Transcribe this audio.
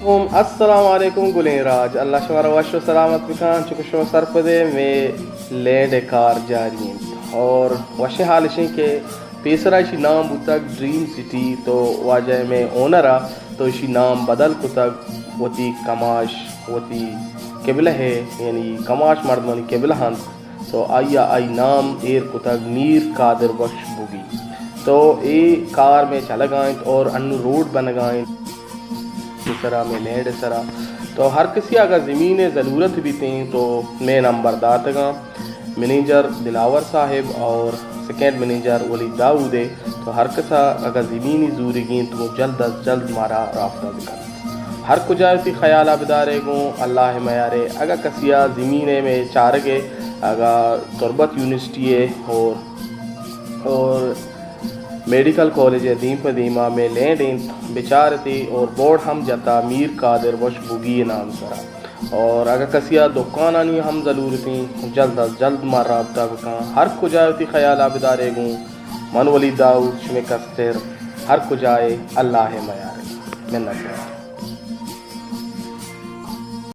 السلام علیکم گلیں راج، اللہ شمارا وش و سلامت بکن۔ چونکہ شما سرپدے، مے لینڈ کار جاری انت اور وشیں حال اشیں کہ پیسرا اشی نام بوتگ ڈریم سٹی، تو واجہ مے اونرا تو اشی نام بدل کتگ، وتی کماش، وتی قبلہ ہے، یعنی کماش مردمانی قبلہ انت، تو آئی آئی نام ایر کتگ میر قادر بخش بگی۔ تو اے کار مے چلگا انت اور انو روڈ بنگا انت۔ سرا، مے لینڈ سرا۔ تو ہر کسی اگا زمین ضرورت بیتیں تو مے نمبر داتگاں، منیجر دلاور صاحب اور سیکنڈ منیجر ولید داؤد ہے۔ تو ہر کسا اگا زمینی زورگیں تو جلد از جلد مارا رابطہ بکن۔ ہر کجا وتی خیالا بدارے گوں اللہ میارے۔ اگا کسیا زمین مے چارگے، اگا تربت یونیورسٹی ہے اور اور میڈیکل کالج ء دیم پہ دیما مے لینڈ انت، بچارتی اور بورڈ ہم جتا میر قادر بخش بگی نام سرا۔ اور اگا کسیا دکانانی ہم ضرورتیں، جلد از جلد ما رابطہ بکاں۔ ہر کجا وتی خیالا بدارے گوں۔ من ولید داؤد، شمے کستر، ہر کجائے اللہ میارے۔ منت وار۔